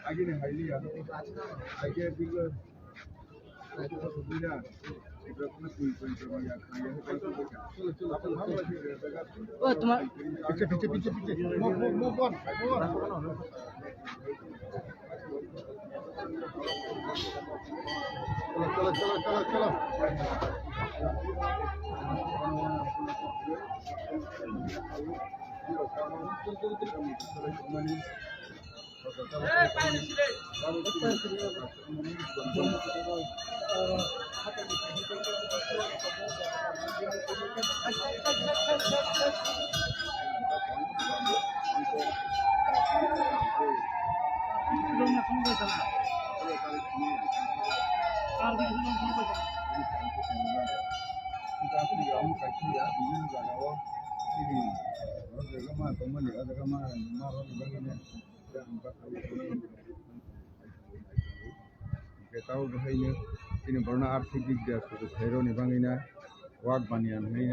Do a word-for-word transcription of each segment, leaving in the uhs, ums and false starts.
Agini haili ya. Age bilo. O, tuma. Piche, piche, piche, piche. Move, move, move on, move on. Chalo, chalo, chalo, chalo, chalo. Hwnkhe tabuk bo haino chini borokno arthik dik de sudu khairokni bagwino wak baniya hwnwi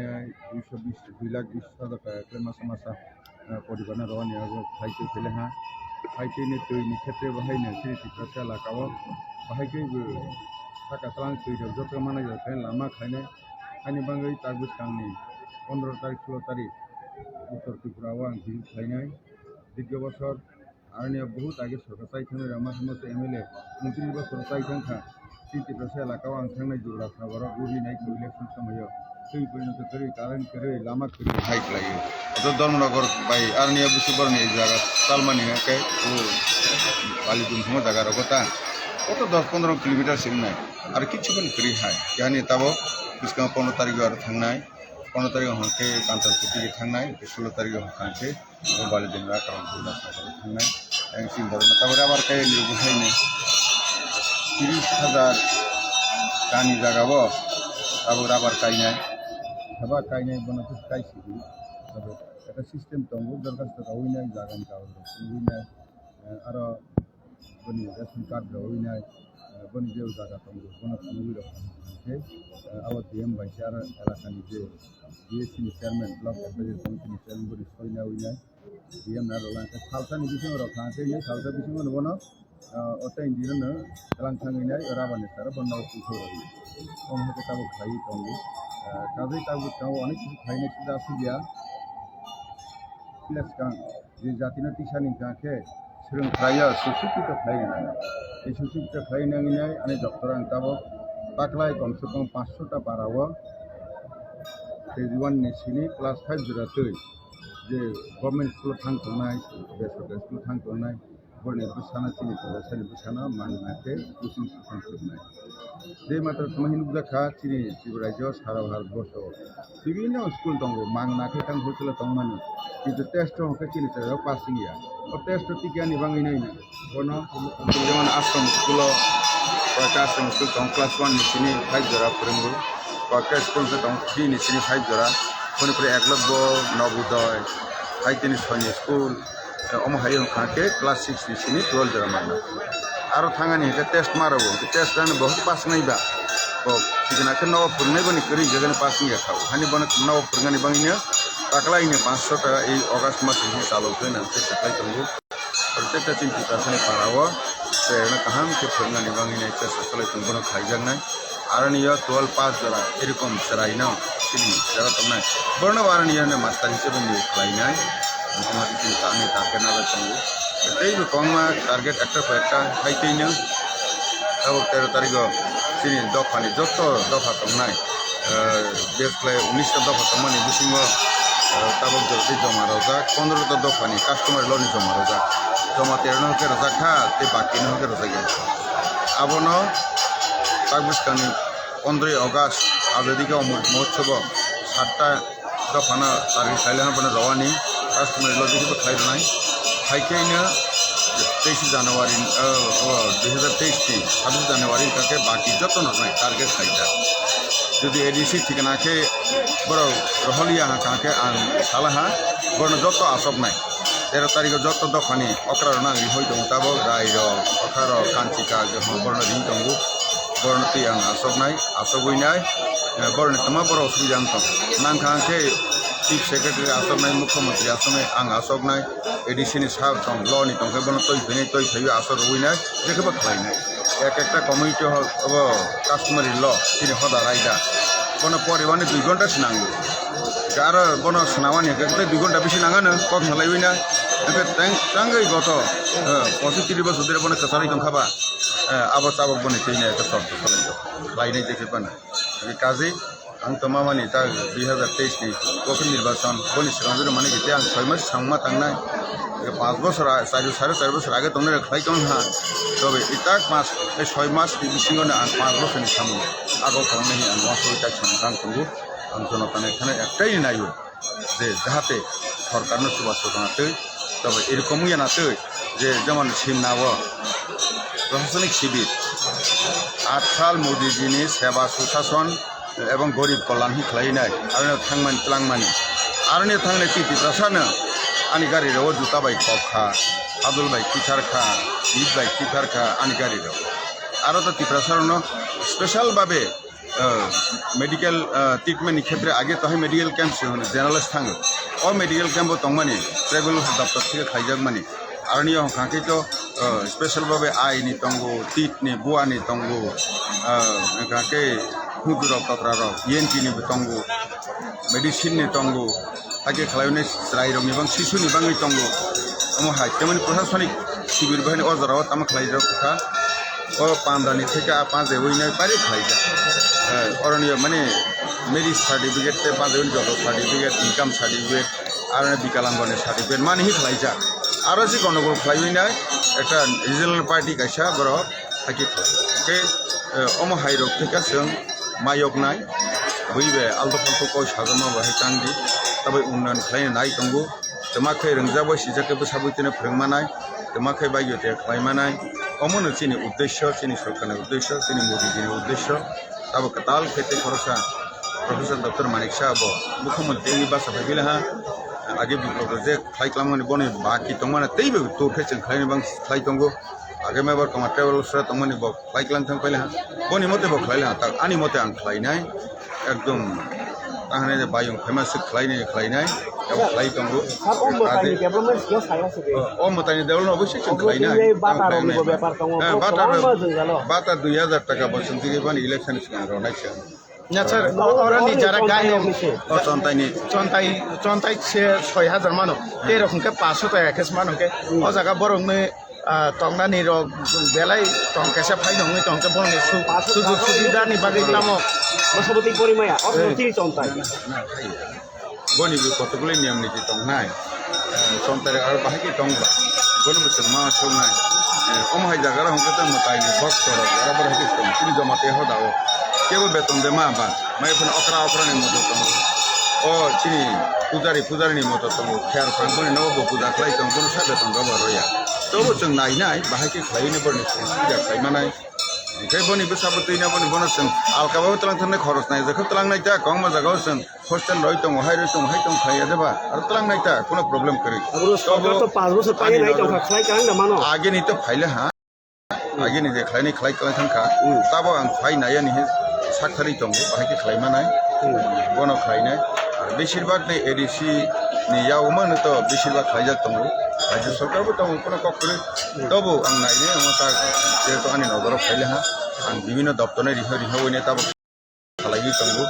duiso bis, dui lakh bis hajar taka khe masa masa, eh, poribarno rwani abo khai twi khe le ha. Khai twi ni twi ni khetre bo haino chini Tiprasa elaka o bahai khe bo saka twlang twi rok joto manai rok khe lama khainai. Ani bagwi tak bwskangni pondro tarik, sulo tarik Uttor Tripura o ang visit khlainai. Dikyo bosor Aroni o bahut age sorkar chai thangwi rama hwnma se M L A untris bosor chai thang kha. Chini Tiprasa elaka o ang thangnai Jurla Sabar o guri nai election somoio twi porinto kwrwi, current kwrwi, lama kwrwi hai khlaio. Oto Dharmanagar bai aroni o busi boroni jaga talmani hwnkhe o Balidum hwnma jaga rogo ta. Oto dos pondro kilometer se wngnai. Aro kichu phano kwrwi hai. Yani tabok bwskango pondro tarikh o aro thangnai. Pondro tarikh o hwnkhe Kanchanpur dige thangnai, sulo tarikh o hwnkhe Balidemra Kanchanpur thangnai. Ang chini borokno tabuk rubber kainwi bo haino tris hajar kani jaga bo tabuk rubber kainai. Haba kainai bono khe kai sidi. Tabuk ekta system tongo, dorkhasto rwui nai, jaga ni kagoj rok twiwi nai. Eh, aro boni ration card rwui nai, eh, boni je jaga tongo, bono phunugwi rok hwnkhe, eh, abo D M bai se aro elakani je B S C ni chairman, block advisory committee ni chairman boni soi naui nai, D M na rwla hwnkhe salsa ni bisingo rok hwnkhe ye salsa bisingo no bono, eh, o tei India no twlang thangwi nai, o rubber ni sara bono puthai rwui. Omo hwnkhe tabuk khlaiwi tongo. Eh, kajai tabuk tongo, onek kisu khlainai sida aswk ya. Bwskang je jatino tisani hwnkha khe swrwng khlaiya, susu kito khlai nang. Ei susu kito khlai nangwi nai ani doctor ang tabuk taklai komse kom panchsho ta para o K G one ni sini class five jora twi je government school o thang tongnai, besorkari school o thang tongnai, borni bwsano chini Tiprasani bwsano mangna khe coaching section khulumnai. Je matra tongma hinwi nukjakha chini Tripura rajyo sara Bharat borso bibhinno school tongo, mangna khe tang hostel o tongmani. Kintu test o hwnkhe chini Tiprasa pass wngya. O test o tikya ni bagwi nai bono jemon ashram school o, koyekta ashram school tongo class one ni sini five jora phwrwngo, koyekta school khe tongo three ni sini five jora, boni pore Eklavya, Navodaya, hai tini Sainik school, Omo hai wngkha khe class six ni simi twelve jora mangna. Aro thangani hwnkhe test ma rwo, hwnkhe test rani bo pass wngnai ba. Bo tikna khe nogo phwrwngnai boni kwrwi hwnkhe pass wngya kha. Hani bono nogo phwrwngnani bagwino taklaini panchsho taka ei August mas ni chalok khe nang khe taklai tongo. Aro tei chini Tiprasani para o chwrairokno kaham khe phwrwngnani bagwino chesta khlai tongo, bono khaijaknai. Aroni yo twelve pass jora, erokom chwraino chini jora tongnai. Borno bo aroni yo hwnwi master hisabe ni khlainai. Motamoti chini ta-, ani target no bai tongo. Tei bo kwbangma target ekta pa ekta hai twi no. Tabuk tero tarikgo chini dophani joto dopha tongnai. Eh, bes khlai unis ta dopha tongmani bisingo, eh, tabuk jora tei joma rojak, pondro ta dophani customary law ni joma rojak. Joma tero no hwnkhe rojak kha, tei baki no hwnkhe rojak ya. Abono tak bwskangni pondroi August Azadi Ka Amrit Mahotsav o satta dophano target khaile hwnphano rowani customary law digi bo khlai rwnai. Hai khe ino teis January, o, o, dui hazar teis ni sabis January hwnkha khe baki joto no rwnai target khaijak. Jodi A D C thikna khe borok roholiya hwnkha khe ang salaha borokno joto asoknai. Tero tarikgo joto dophani okra rok nang rihoi tongo tabok, rai rok, okra rok, kanchika, je hono borokno ring tongo, borokno twi ang asoknai, asogwi nai, eh, borokni twma borok osubida wng tong. Nangkha hwnkhe chief secretary asoknai, mukhyamantri asoknai, ang asoknai, A D C ni sir tong, law ni tongkhe bono twi phainai, twi phaiwi asok rwui nai, jekhe bo khlai nai. Ek ekta community hall obo customary law chini hoda raida. Bono poriwani dui ghonta se nango. Aro bono swnamani hwnkhe tei dui ghonta bisi nangano kok salaiwi na. Hwnkhe tang-, tangwi goto, eh, pochis tris bosor dhori bono kwcharwi tongkha ba, eh, abo tabok boni twi nai ekta sort salai khlainai jekhe bono. Hwnkhe kazi ang tongma mani ta dui hazar teis ni loksabha nirbachon, boni swkang jora mani khe tei ang soi mas samma tangnai. Hwnkhe panch bosor a-, chari, sare chari bosor age tongnai rok khlai tong ha. Tobe itak mas, eh, soi mas ni bisingo no ang panch bosor ni samung ago khangnai hinwi ang uansugwi tak samung tang tongo. Ang jonotani kheno ektai naio je jahate sorkarno chubachu rwna twi, tobe erokom wngya na twi je jemon Simna o prashasanik sibir, Athal Modiji ni Seva Sushason ebong Garib Kalyan hi khlai nai, aroni thangmani twlangmani, aroni thangnai twi Tiprasano ani gari rok o juta bai kok kha, hadul bai kithar kha, bit bai kithar kha ani gari rok. Aro to Tiprasa rokno special babe ah, medical, ah, treatment ni khetre age to hai medical camp se hono generalist thango. O medical camp o tongmani tribal welfare doptor thike khlaijak mani. Aroni yo hwnkha khe to, ah, special babe eye ni tongo, tit ni, bua ni tongo, ah, hwnkha khe hudu rok tokra rok, E N T ni bo tongo, medicine ni tongo. Hakhe khlaiwi nai chwrairokni bang sisuni bangwi tongo. Omo hai tamani prashasanik sibir bahini o jorao tamo khlaijak kha. O pandani theke a panjaiwi nai bari khlaijak. Eh, oroni mane marriage certificate tei panjaiwi joto certificate, income certificate, aro Vikalangoni certificate mani hi khlaijak. Aro se gondogol khlaiwi nai ekta regional party kaisa borok hakhe khlai. Hwnkhe, eh, omo hai rok theke chwng mayoknai, bui bai alto falto koi sajama bai hai tang di, tabai unnayan khlai nai tongo. Twma khe rwngjak bai sijak khe bwsa bwtwino phwrwng manai, twma khe bagyo tei khlai manai. Omo no chini uddesyo, chini sorkarni uddesyo, chini Modiji ni uddesyo. Abo kwtal khe tei khoroksa Professor Doctor Manik Saha bo mukhyamantri wngwi basa phai phila ha. Age biplop rok je khlai kwlangmani boni baki tongmani teibo tor khe chwng khlaini bang khlai tongo. Age mebar tongma table sra tongmani bo khlai klang thang paila ha. Boni mote bo khlai la ha. Tak ani mote ang khlai nai. Ekdom tahane je bayung famous khlai nai khlai nai. Abo khlai tongo. Sab o mwtai ni Ade- development sio saya se de. O, o mwtai ni development obo se chwng Obo khlai nai. Tini bata Ang rok ni khlai bo nai. bepar tongo. Eh, Bro, bata kwbangma rok, jwngjalo. Bata dui hajar taka bo chwng tigi bani election swkang rok nai se. Acha, o, o, oro ni jara gai o. O, Chontai ni. O, Chontai, Chontai se soi hajar mano. Tei rok hwnkhe paanch sho taka khe se mano hwnkhe. O jaga borok ni, ah, tongnani rok belai tong kaisa phai nongwi tong khe borok ni su-, sujug subida ni bagwi tamo. Bosopoti Porimaya, o, Eh. Chontai. Boni bo kotokle niyam niti tongnai. Eh, Chontai rok aro bahai khe tong ba. Bono bo chwng ma soknai. Eh, omo hai jaga rok hwnkhe tong mwtai ni box rok aro bo hai khe tong. Chini joma tei hoda o. Kebo beton de ma ba. Mai phano okra okra ni moto tongo. O chini pujari pujari ni moto tongo. Kher phang boni nogo bo puja khlai tong bono sa beton rok bo roya. Tobo chwng nai nai bahai khe khlai ni borni chwng puja khlai manai. Hwnkhe boni bwsa bo twi na boni bono chwng alka bo twlang thang nai khoros nai. Jekhe twlang nai ta kwbangma jaga o chwng Hostel roi tongo, hai roi tongo, hai tong khlai ya de ba? Aro twlang nai ta, kuno problem kwrwi. Abo sorkar to panch bosor painai nai tongkha, khlai kang da mano. Ageni to phaile ha. Ageni je khlainai khlai khlai thangkha. Hmm. Tabo ang phai nai ani he sak thari tongo, bahai khe khlai manai. Hmm. Bono khlai nai. Ar besir bak de A D C ni yago mano to besir bak khlaijak tongo. Rajya sorkar bo tongo, kuno kok kwrwi. Hmm. Tobo ang nai nai, omo ta, jehetu ani nogoro phaile ha. Ang bibhinno doptorno riho riho hwnwi tabuk khalaiwi tongo.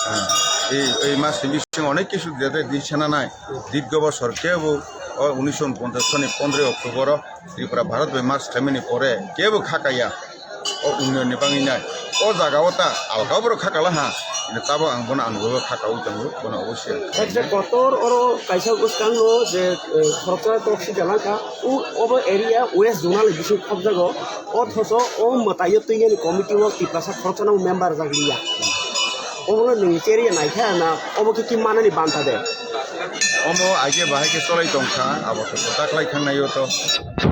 Ah, ei, ei mas ni bisingo onek kisu jete di sana nai. Dirgo bosor kebo o unisho unponchash soni pondroi October o Tripura Bharat bai march khlaimani pore kebo khakaya. O unnayonni bagwi nai. O jaga o ta alga borok khakala ha. Ino tabuk ang bono ang bobo khakaui tongo, bono obossi ang Ekta khlainai. Kotor oro kaisa bwskangno je, eh, khoroksa toksi jalangkha, u-, obo area West Zonal bising khobjago. Othoso o mwtaio twi yani committee o Tiprasa khoroksano member jak liya. Obono nwng cherya naikha na obo khe ki manani banta de? Omo aige bahai khe cholai tongkha, abo khe kwtak lai thangnaio to.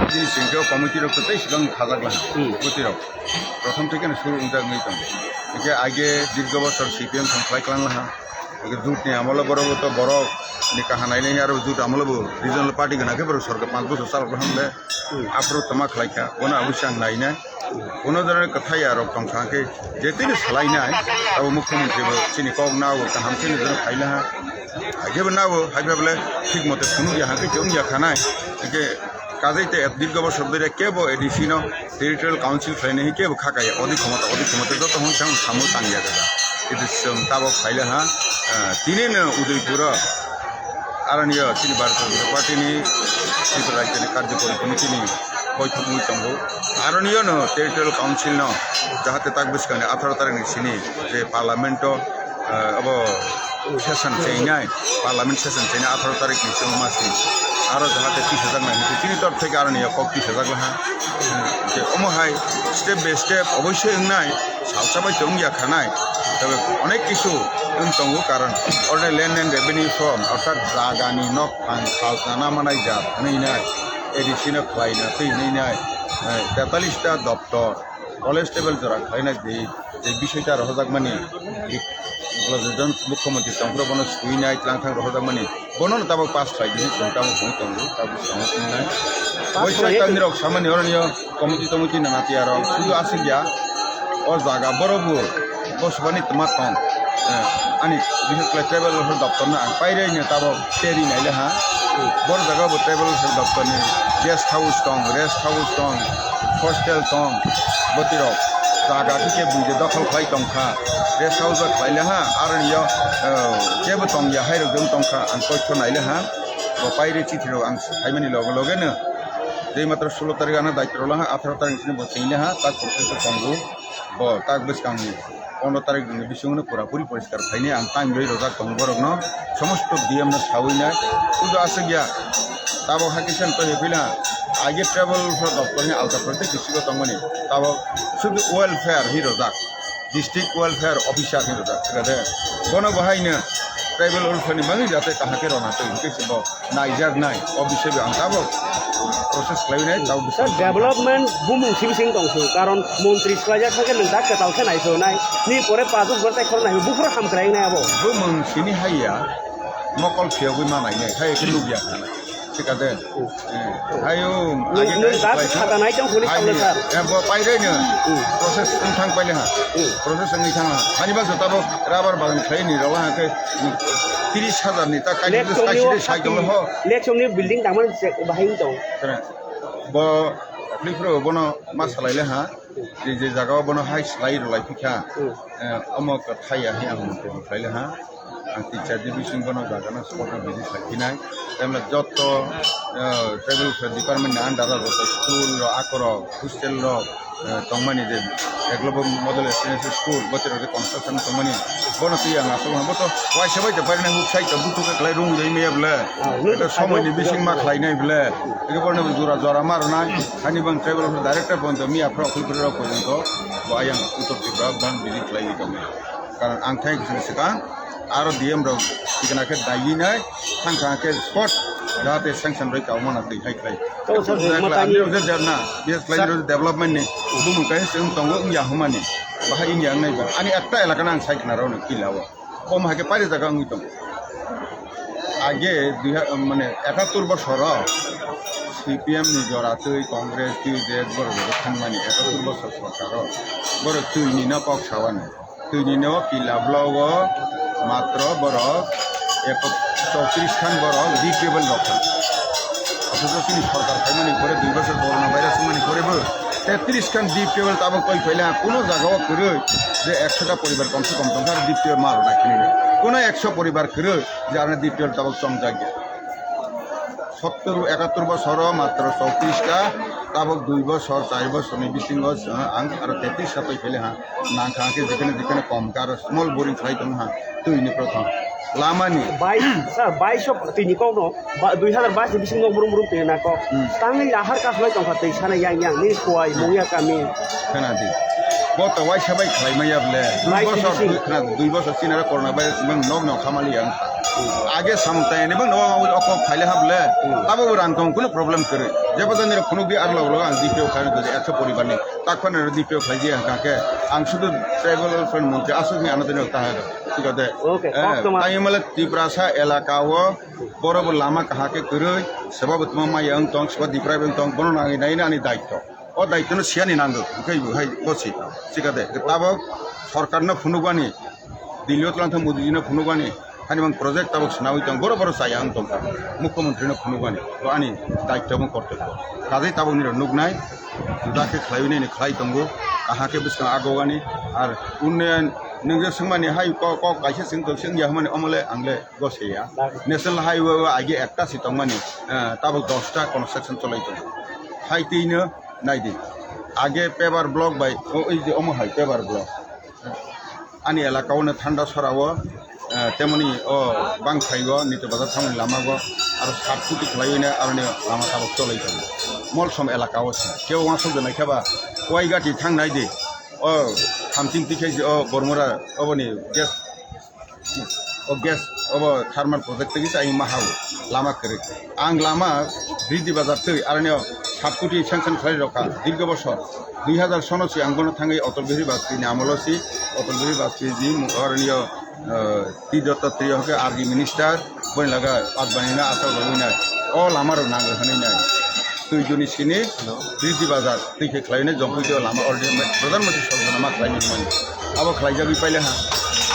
Bini singkhe o committee rok to tei swkang khajak laha. Hmm. Bwtwi rok. Prothom theke no suru wngjak wngwi tongo. Hingkhe aige dirgo bosor C P M thang khlai klang laha. Hingkhe jut ni amolo borok to borok ni kaham nainai aro jut amolo bo regional party gana khe borok sorkar panch bosor chalok laha hwnle. Hmm. Aphuru tama khlai kha, bono abo se ang nainai. Bono jora kwthai ya rok tong kha khe, je tini salai nai, abo mukhyamantri bo chini kok nao kaham chini jora phai laha. Haikhebo nao, haikhe bole thik mote phunuk ya, haikhe wng ya kha nai. Hingkhe kajai te dirgo bosor dore kebo A D C no territorial council khlai nai kebo kha kaya, odi khomota, odi khomota joto hwn sang samung tang ya kha. Kiti chwng tabok phai laha, ah, tini no Udaipur o. Aroni o chini Bharatiya Janata Party ni Tripura Rajya ni Karjokari Committee ni koithok wngwi tongo. Aroni o no Territorial Council no jahate tak bwskang ni atharo tarik ni sini je Parliament o, eh, abo session chengnai, Parliament session chengnai atharo tarik ni chwng masi. Aro jahate tisajak nai hinwi chini torok theke aroni o kok tisajak laha. Je omo hai step by step oboisoi wngnai. Salsa bai tong ya khanai, tei onek kisu wng tongo, karon oro land and revenue form, orthat jagani nokphang khalna manai jat hwnwi nai, A D C no khlaina twi hwnwi nai, eh, tetalis ta doptor, college table jora khlaina je, je bisoi ta rohorjakmani, Mukhyamantri tongphuru bono swinai tlangthang rohorjakmani, bono no tabok pass khlai di, chwng tabok hwnwi tongo, tabok swngwi tongnai. Pass Boisa khlai tamni rok samani oroni o committee tomiti nana tiya rok, sudu aswk ya. O jaga borok bo bosbani twma tong. Eh, ani bihik khlai tribal welfare doptor no ang pairwi no tabok teri naile ha. Bor jaga bo tribal welfare doptor ni guest house tong, rest house tong, hostel tong, bwtwi rok jaga khe buide dokhol khlai tong kha. Rest house o khlai le ha, aroni yo, eh, kebo tong ya hai rok jong tong kha, ang koitho naile ha. Bo pairwi chithi rok ang phaimani loge loge no. Tei matro sulo tarik ano daitro lang ha, atharo tarik sini bo chengli ha, tak process o tongo. Bo tak bwskang ni pondro tarik ni bisingo no pura puri poriskar khaini ang time rwi rojak tongo borok no. Somosto D M no sawi nai. Sudu aswk ya. Tabok hakhe sen to hepila. Age travel for doptor ni alta protect district o tongmani. Tabok sudu welfare hi rojak. District welfare officer ni rojak. Bono bahai no tribal welfare ni bagwi jate kaham khe rona twi hingke se bo naijaknai, o bisoi bo ang tabok process khlaiwi nai, tabok Sir, bising. Development bumung simi sing tong su, karon montri swlaijak thangkhe nwng dak kwtal khe naiphru nai, ni pore pass bosor tei khorok nai, buphuru hamkrai wngnai abo. Bumung sini hai ya, mokol phiyogwi ma nainai, hai khe nukya kha nai. Thik ase? Hmm. Eh, hai o, Nwng, age nwng kai dak khlai kha. Khata nai tong khuni Hai samle ni, sir. Eh, bo pairwi no, Hmm. process wng thang paile ha. Hmm. Process wngwi thang ha. Hani bagwi tabok rubber bagan khlai ni rwla ha khe, hmm, tris hajar ni ta kaisa Lake Chomni kaisa o ri cycle thirty, ho. Lake Chomni building tangmani se bahai wng tong. Khe bo, phli phro bono ma salai le ha. Je, je jaga o bono hai slai rwlai phikha. Hmm. Eh, omo kwthai ya hi ang mantri bo khlai le ha. Ang teacher di bising bono jaga no spot no visit khlai phinai. Tamle jotto, eh, tribal welfare department ni under o jotto school rok, ako rok, hostel rok, eh, tongmani je Eklavya Model Residential School, botwi rok je construction tongmani, bono twi ang aswk boto waisa bai to parinai huk sai to buthuk khe khlai rung doi maya bwle. Ah, Eto somoi ni bising ma khlai nai bwle. Eke bono jora jora ma rwnai. Hani bang tribal welfare director poito miya phra khul phra rok poito bo ayang Uttor Tripura ban visit khlai tongo. Karon ang thai bising swkang. Aro D M rok tikna khe daiwi nai, thang thang khe spot, jahate sanction roi kauma na twi hai khlai. To, sir, Jahate matani- ani rok je derna, yes, khlai Sir. rok development ni, bumung kai se wng tongo, wng ya humani, bahai wng ya wng nai ba. Ani ekta elaka na ang sai khna rw no kila o. Kom hai khe pari jaga wngwi tongo. Age dui ha-, mane ekattor bosor o C P M ni jora twi, Congress twi, je borok rok thangmani ekattor bosor sorkar o. Borok twi ni no kok sawani. Twi ni no Kila block o matro borok ekso chowtris khan borok reachable rok kha. Othocho chini sorkar phaimani pore dui bosor corona virus wngmani pore bo Tetris khan D P L tabok twi phaile ha, kuno jaga o kwrwi je ekso ta poribar komse kom tongkha, D P L ma rwnai khini. Kuno ekso poribar kwrwi je arni D P L tabok chongjak ya. Sottor, ekattor bosoro matro chowtris ta, tabok dui bosor, char bosor ni bisingo, eh, ang aro tetris ta twi phaile ha, nang kha khe jekhane jekhane kom kha, aro small boring khlai tong ha, twi ni prothom. Lama ni. Bai, sir, bai sok twi ni kok no. Ba, dui hazar bais ni bisingo brum brum twi na kok. Hmm. Tangwi lahar kaslai tongkha twi sana yang yang ni Khowai, hmm, Mungya kami. Khna di. Bo to waisa bai khlai maya ble. Dui bais ni bosor, bising. Khna di, dui bosor chini aro corona virus bang nok nok hamali yang. Hmm. Age samung tang ni bang no o kok phaile ha ble. Hmm. Tabo bo rang tong kuno problem kwrwi. Jebo jani rok phunuk di ar lo lo ang D P O khlai di ekso poribar ni. Tak phano D P O khlai di ang kake. Ang sudu tribal welfare montri aswk ni ano dino ta ha. Thik ase. Okay, eh, kok toma. Tangwi male Tiprasa elaka o Borok bo lama kaham khe kwrwi, seba bo tongma maya wng tong, seba diprai bo wng tong, bono nangwi nai ani daityo. O daityo no siyani nango, hwnkhe bo hai bo si. Sikade, tabok sorkar no phunukbani, Delhi o twlang thang Modi ji no phunukbani, hani mang project tabok swnawi tong, borok borok chaya wng tong, mukhyamantri no phunukbani, bo ani daityo bo kortobyo. Kajai tabok nini rok nuknai, juda khe khlaiwi nini khlai tongo, kaham khe bwskang agogani, ar unnayan nwng je swngmani hai kok, kok kaisa swng tong, swngya hwnmani omole ang le. Goseya. National Highway o age ekta si tongmani, eh, tabok dosta construction cholai tongo. Hai twi no nai di. Age paver block bai, o, oi je omo hai paver block. Ani elaka o no Thanda Sora o, eh, temoni o Bangphai o, Nito Bazar thangmani lama o, aro sat kuti khlaiwi no aroni lama tabok cholai tongo. Molsom elaka o se. Kebo uansuk de nai khe ba, Koigati thang nai di. O Thamching tikhe o Bormura oboni gas O gas, obo thermal project twi kisa ayung ma hao, lama kwrwi. Ang lama Bridge Bazar twi aroni o sat koti sanction khlai rokha, dirgo bosor. Dui hazar sono si ang bono thangwi Atal Bihari Bajpayee ni amolo si, Atal Bihari Bajpayee ji aroni o, eh, T Dattatreyya hoke R D minister, boni laga Advani na asal rogwi nai. O lama rok nang rw hwnwi nai. Twi juni sini Bridge Bazar twi khe khlai nai Jompuitio lama already Pradhan Mantri Sajona ma khlai nai mani. Abo khlai jagwi paile ha.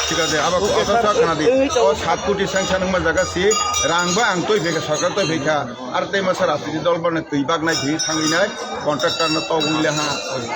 Thik ase, abo okay, abo sir, sa khna di. Ei, ei, o sat koti sanction wngma jaga si rang ba ang twi phaikha, sarkar twi phaikha. Ar tei masa rajniti dol barna twi bak nai twi thangwi nai contractor no tok wngwi le ha.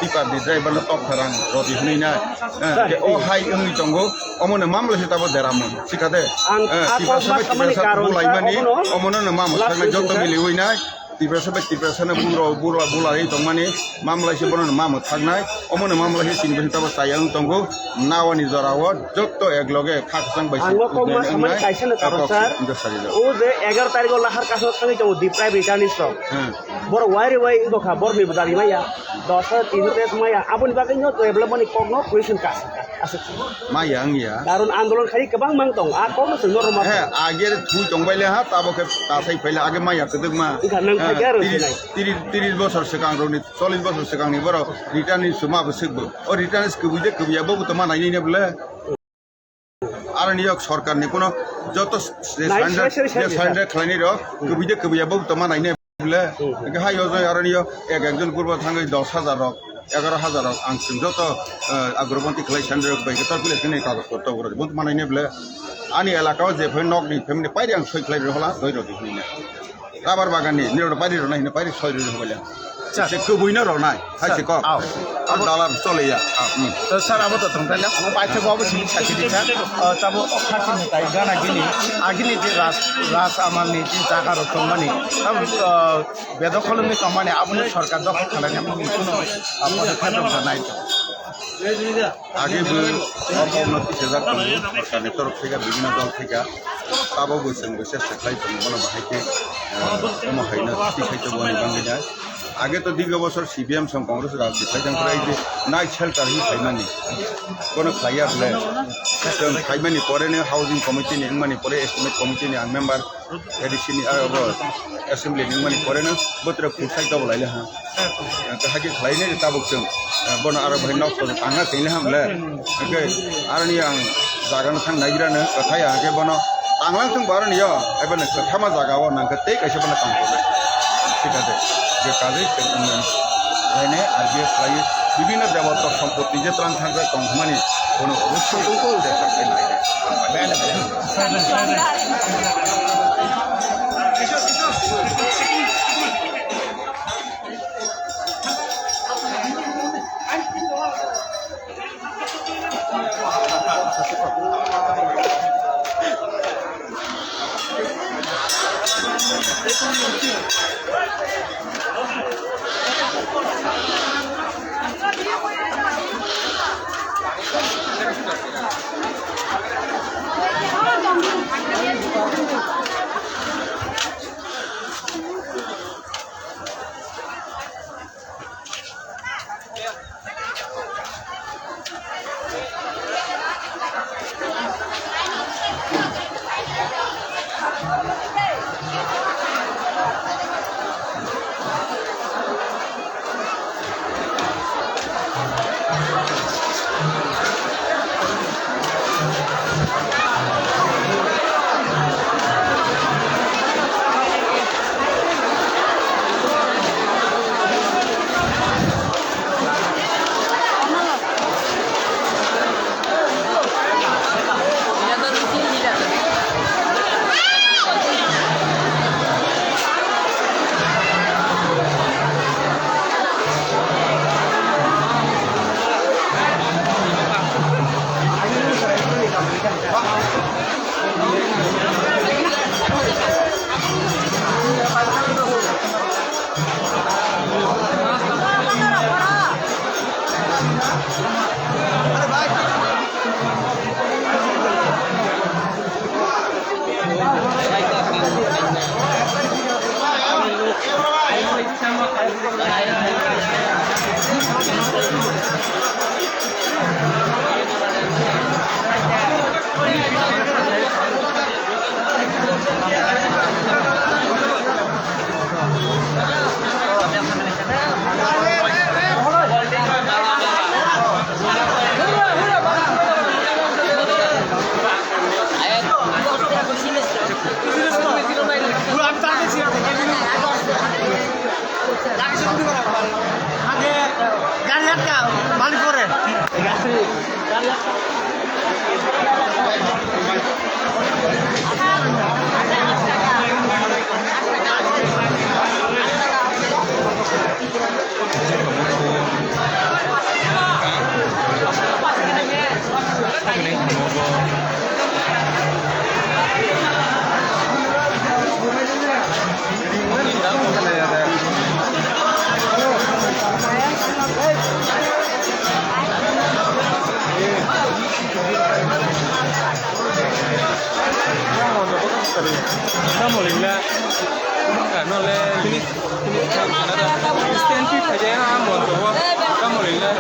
Tipper ni driver no tok tharang rodi hwnwi nai. Eh, sir, o hai wngwi tongo. Omo no mamla se tabo deramo. Thik ase. Ang eh, a Tiprasa kok bai ma samani Tiprasa karon sa bulaimani omo no. Omo no no mamla last thangna question, joto sir. Miliwi nai. Tiprasa bai Tiprasa no buro, buro, bula ri tongmani, mamlai se bono no mamo thangnai, omo no mamlai se chini bini tabo chaya wng tongo, nawani jora o joto ek loge khakchang bai se ang o kok ma wngwi samani wngnai, kaisa no karon, kok sir. Wngkha sari rok. O je egaroh tarikh o lahar kasno thangwi tongo, deprived returnees rok. Hmm. Borok wai re wai wngkha, borok ni bwdari maya, dos hajar, tin hajar maya, aboni bagwi no development ni kok no question ka, aswk. Maya wngya. Karon andolon khai kwbang mang tong, a kokno chwng norok ma he, tong. Age thui tongbai le ha, tabo khe tasai phaile age maya kwdwkma. Wngkha nang Eh, phai khe aro tiris, sinai. Tiris, tiris bosor swkang rokni, chollish bosor swkangni borok returnees ma bwswk bo. O returnees kwbui de kwbui ya, bobo to ma nainai ne bwle. Aroni yok sorkarni kuno joto s-, s-, Nai, surrender, sori, sori, je sori, surrender khlainai rok, kwbui de kwbui ya, bobo to ma nainai. Bole, hmm, hmm. Hingke hai o jai aroni o ek ek jon gurbo thangwi dos hajar rok, egaroh hajar rok ang chwng joto, eh, agrobanti khlai sandre rok bai khe tor pile khe nai kagoj potro rok bo manai ne bole. Ani elaka o je phai nok ni family pairi ang soi khlai rw hola doi rw di hwnwi ne. Rabar bagan ni nirok pairi rw nai hwnwi pairi soi rw hola. Cha. Se kwbui no rw nai. Hai se kok. Aw. Abo dalar chole ya. Aw, hmm. To sir, abo to tong tala. Amo pai thebo abo simi sakhi di sir. Ah, tabo o khasi ni tai gana gini. Agini je ras, ras amal ni je jaga rok tongmani. Abo, ah, bedokhol ni tongmani. Abo ni sorkar dokhol khalai ni amo ni kuno, ah, podokkhep rok nai to. Age bo o kok no tisajak tongo. Sorkar ni torof theka, bibhinno dol theka. Tabo bo chwng bo chesta khlai tongo. Bono bahai khe, ah, omo hai no tikhai to boni bangwi na. Age to dirgo bosor C P M song Congress rajni khaijang khlai je night shelter hi khaimani. Bono khlaiya bole. Chwng khaimani pore no housing committee ni wngmani pore estimate committee ni ang member A D C ni, ah, bo assembly ni wngmani pore no botra khulsai to bolai le ha. Kahage khlai ne tabuk chwng. Bono aro bahai nok to tangna tengli ham le. Hingke aroni ang jaga no thang naigira no kathai hingke bono tanglang thung bo aroni yo. Ebo no kathama jaga o nang khe tei kaisa bono tang khe. Thik ase. Je kajai chwng wngmani. Laine R B F khlai bibhinno debota sompoti je tlang thang jak tong hwnmani bono obossoi chesta khlai nai. আগে গাড়ি আটকা, মালিক করে। Tamo lingla, ano le, finish, finish, stand fix aja na, amo to, tamo lingla.